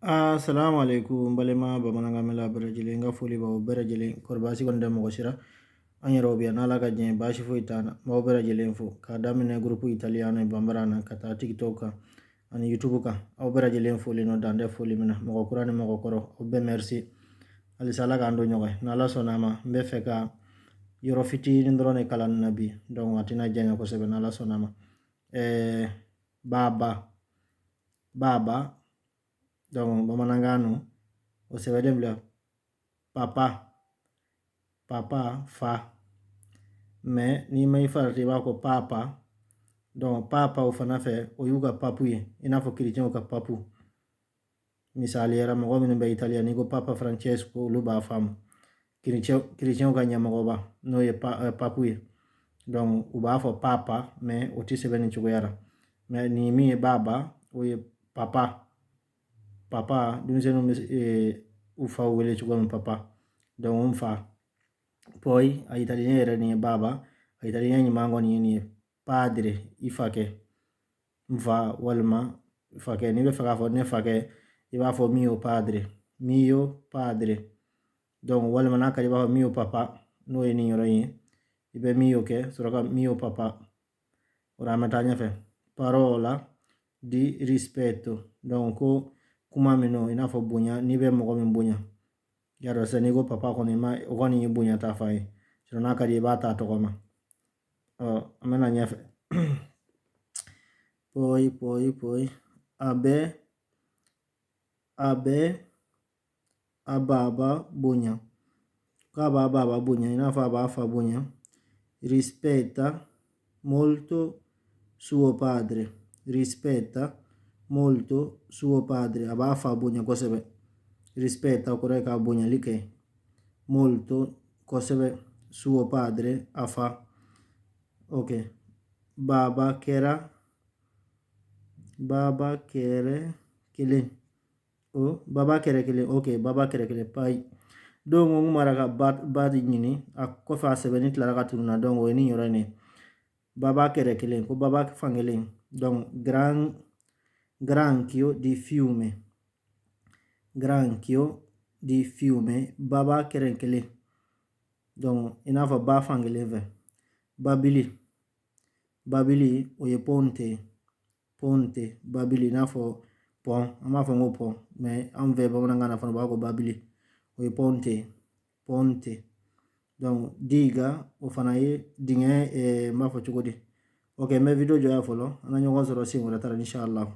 Assalamu alaikum, n balima bamanankan mɛnla bɛɛ lajɛlen, n ka foli b'aw bɛɛ lajɛlen. Kɔri baasi kɔni tɛ mɔgɔ si ra? An yɛrɛw bɛ yan, n'Ala ka diɲɛ, baasi foyi t'an na. N b'aw bɛɛ lajɛlen fo k'a daminɛ groupe italiano bambara na ka taa TikTok kan ani YouTube kan. Aw bɛɛ lajɛlen folen don, dan tɛ foli min na, mɔgɔ kura ni mɔgɔ kɔrɔ, aw bɛɛ merci. Halisa Ala k'an don ɲɔgɔn ye. N'Ala sɔnna a ma, n bɛ fɛ ka yɔrɔ fitinin dɔrɔn de kalan na bi, donc a tɛna janya kosɛbɛ, n'Ala sɔnna a ma. Baba, baba, donc bamanankan no, o sɛbɛnnen bila papa, papa, fa. Mais n'i ma i farati, i b'a ko papa. Donc papa, o fana fɛ, o y'u ka papu ye, i n'a fɔ kerecɛnw ka papu. Misali yɛrɛ, mɔgɔ minnu bɛ Italiya, n'i ko Papa Francesco, olu b'a faamu, kerecɛnw ka ɲɛmɔgɔba, n'o ye papu ye. Donc u b'a fɔ papa, mais o tɛ sɛbɛn nin cogoya la. Mais nin min ye baba, o ye papa, papa. Denmisɛnninw bɛ u faw wele cogo min, papa. Donc n fa. Poi a italien yɛrɛ nin ye baba, a italien ɲuman kɔni ye nin ye padre, i fakɛ, n fa walima fakɛ. N'i bɛ fɛ k'a fɔ ne fakɛ, i b'a fɔ mio padre, mio padre. Donc walima n'a ka di, i b'a fɔ mio papa, n'o ye nin yɔrɔ in ye. I bɛ mio kɛ sɔrɔ ka mio papa. O la an bɛ taa ɲɛfɛ. Parola di rispetto, donc ko kuma min don, i n'a fɔ bonya, n'i bɛ mɔgɔ min bonya, y'a dɔn sisan, n'i ko papa kɔni ma, o kɔni ye bonya ta fan ye. Sinon n'a ka di, i b'a ta tɔgɔ ma. Ɔ, an bɛ na ɲɛfɛ. Poi, poi, poi a bɛ a baba bonya, k'a b'a baba bonya, i n'a fɔ a b'a fa bonya. Rispetta molto suo padre, rispetta molto suo padre, a b'a fa bonya kosɛbɛ. Rispetta, o kɔrɔ ye k'a bonyali kɛ, molto, kosɛbɛ, suo padre, a fa. Ok, baba kɛra, baba kɛrɛ kelen, o baba kɛrɛ kelen. Ok, baba kɛrɛ kelen payi. Donc n mara ka ba, ba de ɲini a kɔfɛ, a sɛbɛnni tilara ka tunun na. Donc o ye nin yɔrɔ in ye, baba kɛrɛ kelen, ko baba fankelen. Donc granchio di fiume, granchio di fiume, baba kɛrɛ kelen. Donc i n'a fɔ ba fankelen fɛ. Babili, babili, o ye ponte, ponte, babili, i n'a fɔ pont. An b'a fɔ ko pont, mais an fɛ bamanankan na fana, u b'a ko babili, o ye ponte, ponte. Donc diga, o fana ye dingɛ. N b'a fɔ cogo di? Ok, n bɛ vidéo jɔ yan fɔlɔ. An ka ɲɔgɔn sɔrɔ sen wɛrɛ ta la, inshallah.